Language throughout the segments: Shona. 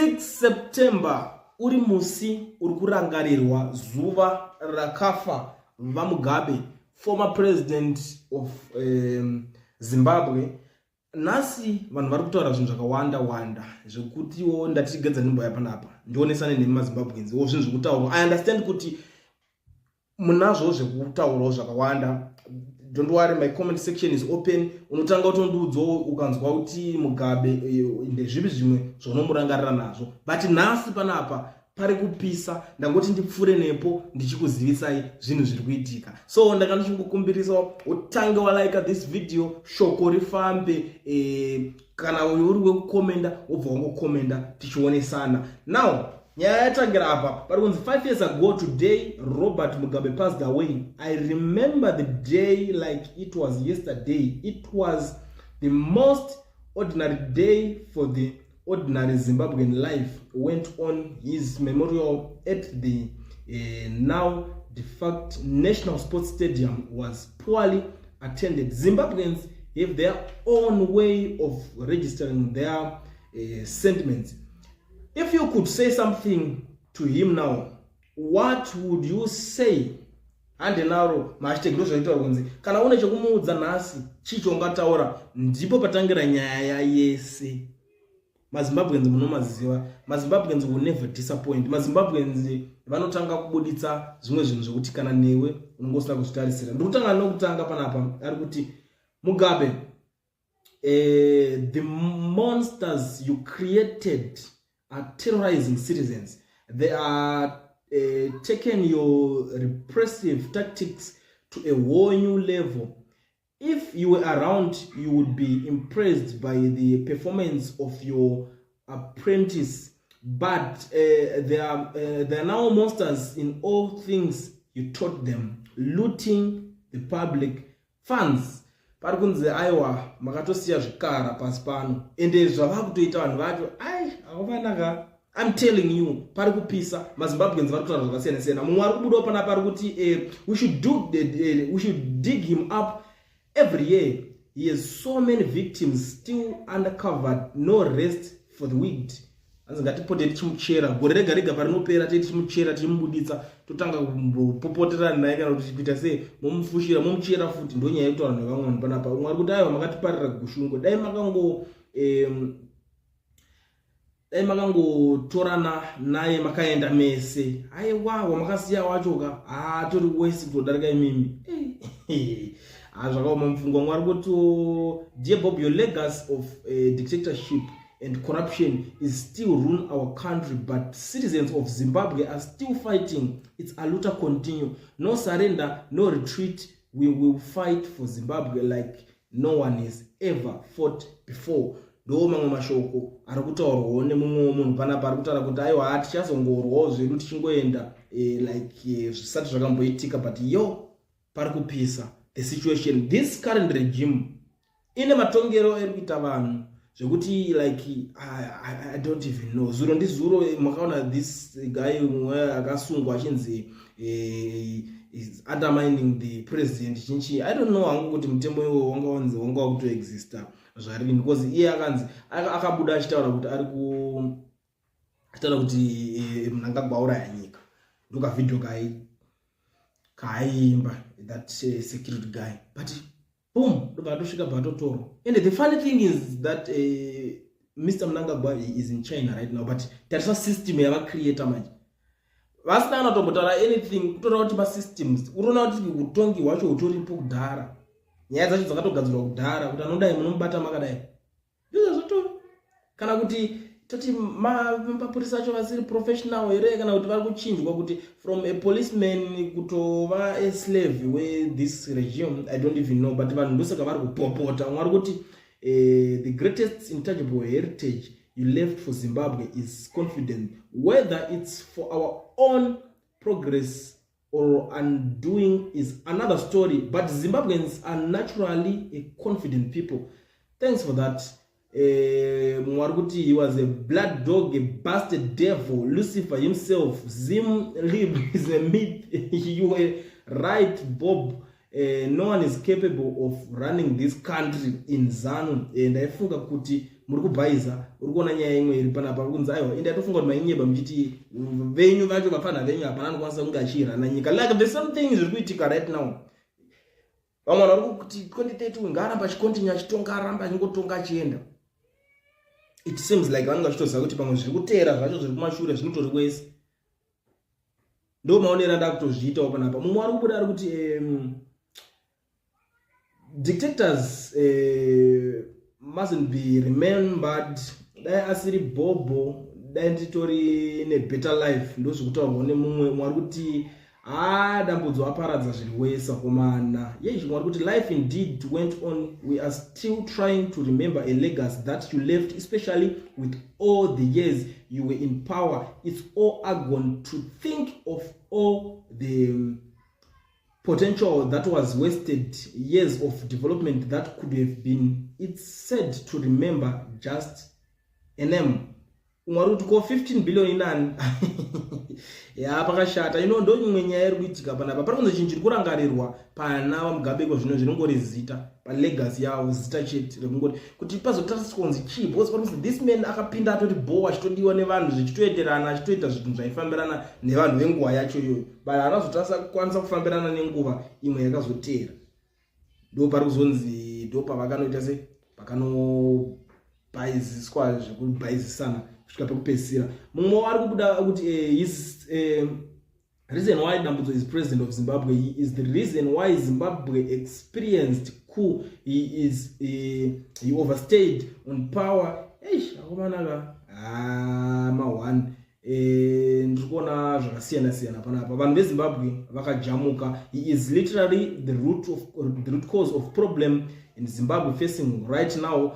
6 September uri musi uri kurangarirwa zuva rakafa VaMugabe, former president of Zimbabwe. Nhasi vanhu vari kutaura zvinhu zvakawanda wanda zvekutiwo ndatigedza ndimboya panapa ndionesane nemi maZimbabweans wo zvinhu zvekutaurwa. I understand kuti munazvo zvekutaurawo zvakawanda. Don't worry, my comment section is open. Unotanga kutondiudzawo ukanzwa kuti Mugabe, ndezvipi zvimwe zvaunomurangarira nazvo. But nhasi panapa pari kupisa. Ndangoti ndipfuure nepo ndichikuzivisai zvinhu zviri kuitika. So ndanga ndichingokumbirisa utange walika this video, shoko rifambe. Kana uri wekukomenda, wobva wangokomenda tichionesana. Now nyaya yatangira apa, pari kunzi, "5 years ago today, Robert Mugabe passed away. I remember the day like it was yesterday. It was the most ordinary day for the ordinary Zimbabwean. Life went on. His memorial at the now defunct National Sports Stadium was poorly attended. Zimbabweans have their own way of registering their sentiments. If you could say something to him now, what would you say?" Handenaro mahashtag. Ndo zvaitaura kunzi kana une chekumuudza nhasi, chii chaungataura? Ndipo patangira nyaya yese. MaZimbabweans munomaziva. MaZimbabweans will never disappoint. MaZimbabweans vanotanga kubuditsa zvimwe zvinhu zvekuti kana newe unenge usina kuzvitarisira. Ndiri kutanga nokutanga panapa, ari kuti, "Mugabe, the monsters you created are terrorizing citizens. They are taken your repressive tactics to a whole new level. If you were around, you would be impressed by the performance of your apprentice, but they are now monsters in all things you taught them, looting the public funds." Pari kunzi aiwa, makatosiya zvikara pasi pano, ende zvava kutoita vanhu vacho, ai, akufanaka. I'm telling you, pari kupisa. MaZimbabweans vari kutaura zvakasiyana siyana. Mumwe ari kubudawo panapa ari kuti, "We should dig him up every year. He has so many victims still uncovered. No rest for the wicked." Hanzi ngatipote tichimuchera gore rega rega, parinopera tei tichimuchera, tichimubuditsa, totanga kumbopopoterana naye kana kuti kuita sei, momufushira, momuchera futi. Ndo nyaya yekutaura nevamwe vanhu panapa. Umwe ari kuti, "Aiwa, makatiparira gushungo. Dai makangotorana naye makaenda mese. Aiwa, wamakasiya wachoka haatori wesi kutodarika imimi." Zvakaoma mupfungwa. Mwari kuti, "Dear Bob, your legacy of dictatorship and corruption is still rule our country, but citizens of Zimbabwe are still fighting. It's aluta continue. No surrender, no retreat. We will fight for Zimbabwe like no one has ever fought before." Ndo mamwe mashoko ari kutaurwawo nemumwewo munhu panapa, ari kutaura kuti aiwa, tichazongorwawo zvedu tichingoenda like zvisati zvakamboitika. But yo, pari kupisa. The situation, this current regime ine matongero eri kuita vanhu zvekuti like I don't even know. Zuro ndizuro makaona this guy mumwe akasungwa achinzi is undermining the president chinchi. I don't know hangu kuti mutemo iwo wanga wanzi wanga wakutoexista zvarini, because iye akanzi akabuda achitaura kuti ari ku achitaura kuti Mnangagwa auraya nyika. Ndokavhidhio kaaiimba that security guy, but boom, ndobva atosvika, bva atotorwa. And the funny thing is that Mr Mnangagwa is in China right now, but tarisa system yavacreata manje, vasina kana kutombotaura anything, kutora kuti masystems. Unoona kuti utongi hwacho hutoripo kudhara, nyaya dzacho dzakatogadzirwa kudhara, kuti anodai munomubata makadai, ndizvo zvatori. Kana kuti toti mapurisa acho vasiri professional here, kana kuti vari kuchinjwa kuti from a policeman kutova a slave wethis regime? I don't even know, but vanhu ndosaka vari kupopota. Umwe ari kuti, "The greatest intangible heritage you left for Zimbabwe is confidence. Whether it's for our own progress or undoing is another story, but Zimbabweans are naturally a confident people. Thanks for that." Mumwe ari kuti, "He was a blood dog, a bastard devil, Lucifer himself. Zim lib is a myth. You were right, Bob. No one is capable of running this country in ZANU. Ndaifunga kuti Muri kubhaiza, uri kuona nyaya imwe iri panapa, uri kunzi aiwa, ende atofunga kuti mainyeba muchiti venyu vacho, vafana venyu, hapana anokwanisa kunge achirana nyika. Like the same thing zviri kuitika right now. Vamwe vanhu vari kuti 2030 ngaaramba achicontinue achitonga, aramba achingotonga achienda. It seems like vanenge vachitoziva kuti pamwe zviri kuteera zvacho zviri kumashure zvinotori kwese. Ndo maonero andakutozviitawo panapa. Mumwe ari kubuda ari kuti dictators mustn't be remembered. Dai asiri Bhobho, dai nditori nebetter life. Ndo zvekutaurwa nemumwe. Mumwe ari kuti haa, Dambudzo aparadza zviri wese komana. Yei, zvimwe ari kuti life indeed went on. We are still trying to remember a legacy that you left, especially with all the years you were in power. It's all agony to think of all the potential that was wasted, years of development that could have been. It's sad to remember just a name. Umwe ari kuti ko 15 billion inani? Ya, pakashata. Ino ndo imwe nyaya iri kuitika panapa. Pari kunzi chinhu chiri kurangarirwa pana vaMugabe iko zvino zvinongori zita, palegacy yavo, zita chete rekungoti kuti pazotariswa kunzi chii, because pari kunzi this man akapinda atoti bo achitodiwa nevanhu, zvichitoenderana, achitoita zvinhu zvaifambirana nevanhu venguva yacho iyoyo, but haana kuzotarisa kukwanisa kufambirana nenguva imwe yakazoteera. Ndo pari kuzonzi ndo pavakanoita se pakanobhaiziswa zvekubhaizisana kusvika pekupedzisira. Mumwe ari kubuda kuti his reason why Dambudzo is president of Zimbabwe, he is the reason why Zimbabwe experienced coup. He overstayed on power. Eish, akomanaka ma1. Ndiri kuona zvakasiyana siyana panapa. Vanhu veZimbabwe vakajamuka. He is literally the root cause of problem in Zimbabwe facing right now.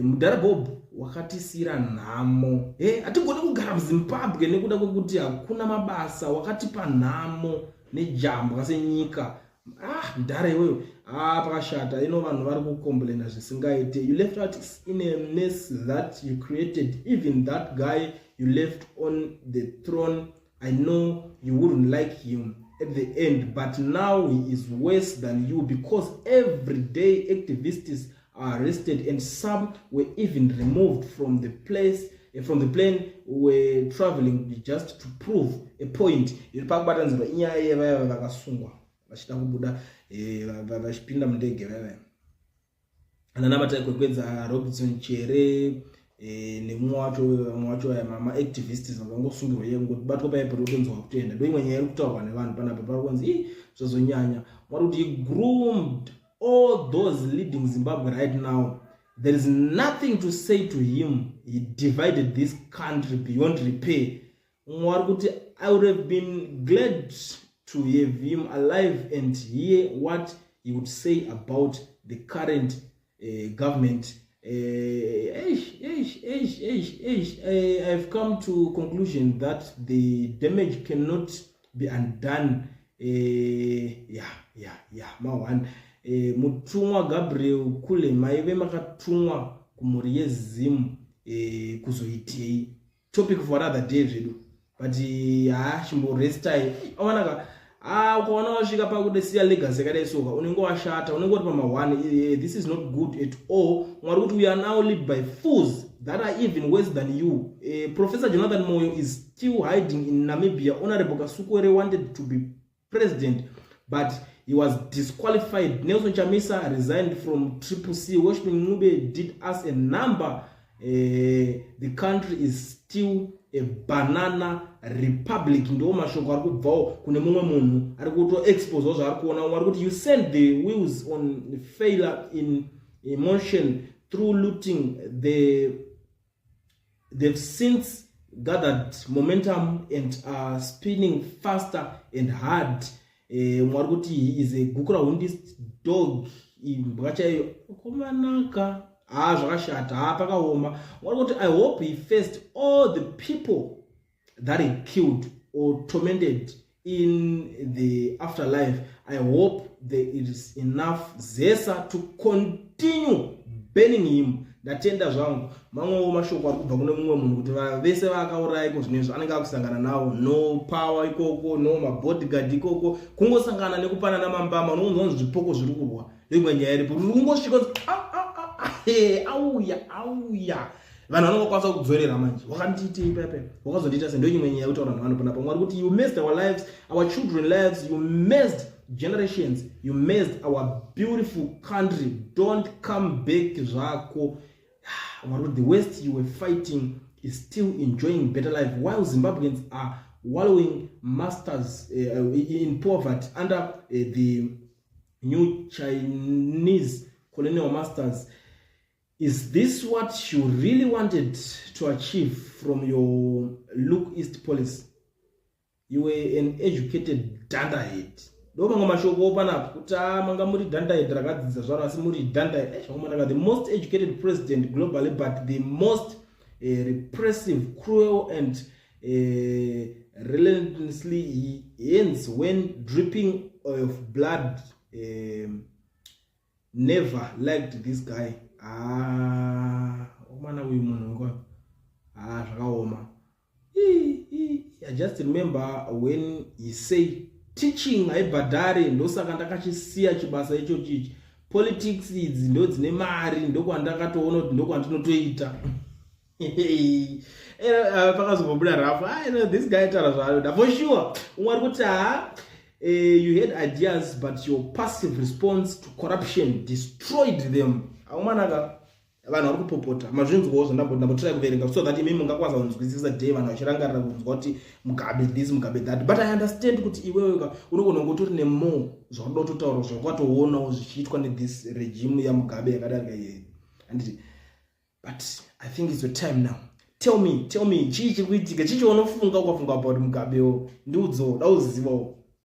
Mudhara Bob wakatisiyira nhamo. Hatigoni kugara muZimbabwe nekuda kwekuti hakuna mabasa. Wakatipa nhamo nejambwa senyika. Ah, mudhara iweyo. Ah, pakashata. Ino vanhu vari kucomplaina zvisingaite. You left out in a mess that you created. Even that guy you left on the throne, I know you wouldn't like him at the end, but now he is worse than you, because every day activists are arrested and some were even removed from the place from the plane were traveling, just to prove a point. Iri pakubatanidzirwa inyaya yevaya vakasungwa vachida kubuda, vachipinda mundege vaya, anana Kwekwedza, Robinson Chere, nemumwe wacho, vamwe wacho aya maactivists vakangosungirwa iye kungobatwa paairport otonzwa kutoenda. Ndo imwe nyaya iri kutaurwa nevanhu panapa. Pari kunzi i zvazonyanya. Mwari kuti he groomed all those leading Zimbabwe right now. There is nothing to say to him. He divided this country beyond repair. Mumwe ari kuti I would have been glad to have him alive and hear what he would say about the current government. Eish, eish, eish, eish, eish. I've come to conclusion that the damage cannot be undone. Yeah, ma1. Mutumwa Gabriel Kule, maive makatumwa kumhuri yeZimu kuzoitei? Topic for another day zvedu, but ha, chimborestai awanaka. Ah, ukaona wasvika pakudesiya legacy yakadai soka, unenge washata, unenge uri pama1. This is not good at all. Mwari kuti we are now lead by fools that are even worse than you. Professor Jonathan Moyo is still hiding in Namibia. Honorable Kasukwere wanted to be president, but he was disqualified. Nelson Chamisa resigned from Triple C. Welshman Ncube did us a number. The country is still a banana republic. Ndo mashoko ari kubvawo kune mumwe munhu ari kutoexposawo zvaari kuona. Umwe ari kuti you send the wheels on failure in motion through looting. They've since gathered momentum and are spinning faster and hard. Mwari kuti he is a Gukurahundi dog, imbwa chaiyo komanaka. Ha, zvakashata. Ha, pakaoma. Mwari kuti I hope he faced all the people that he killed or tormented in the afterlife. I hope there is enough ZESA to continue burning him. Ndatenda zvangu. Mamwewo mashoko ari kubva kune mumwe munhu kuti vese vaakauraya iko zvinezvo anenge akusangana navo. No power ikoko, no mabodyguard ikoko, kungosangana nekupanana mambama. Unounzwa kunzi zvipoko zviri kurwa. Ndoimwe nyaya iripo. Ruri kungosvika, auya, auya. Vanhu vanongokwanisa kudzorera manje, wakandiitei pepe, wakazondiita se ndo imwe nyaya yekutaura vanhu panapa. Mwari kuti you messed our lives, our children lives, you messed generations, you messed our beautiful country. Don't come back zvako. Mwari kuti the West you were fighting is still enjoying better life while Zimbabweans are wallowing masters in poverty under the new Chinese colonial masters. Is this what you really wanted to achieve from your Look East policy? You were an educated dunderhead. Ndo mamwe mashoko panapa kuti a manga muri dunderhead rakadzidza zvaro, asi muri dunderhead. Zvakomanaka, the most educated president globally, but the most repressive, cruel and relentlessly. He ends when dripping of blood. Never liked this guy. Ah, omana uyu munhu ngo, ah, zvakaoma. I just remember when he say teaching haibhadhari, ndosaka ndakachisiya chibasa ichochi ichi. Politics idzi ndo dzine mari, ndokwandakatoona kuti ndokwandinotoita. Pakazombobuda rafu. Ah, this guy taura zvaanoda for sure. Umwe ari kuti ha, you had ideas, but your passive response to corruption destroyed them. Aumanaka, vanhu vari kupopota, mazvinzwawo zvandambotirai kuverenga so that imi mungakwanisa kunzwisisa day vanhu vachirangarira kunzwa kuti Mugabe this, Mugabe that. But I understand kuti iwewe unogona kunge utori nemore zvaunoda kutotaura, zvakwatoonawo zvichiitwa nethis regime yaMugabe yakadarika iyei, handiti? But I think it's your time now. Tell me, tell me, chii chiri kuitika? Chii chaunofunga ukafunga about Mugabewo? Ndiudzowo, dauzivawo.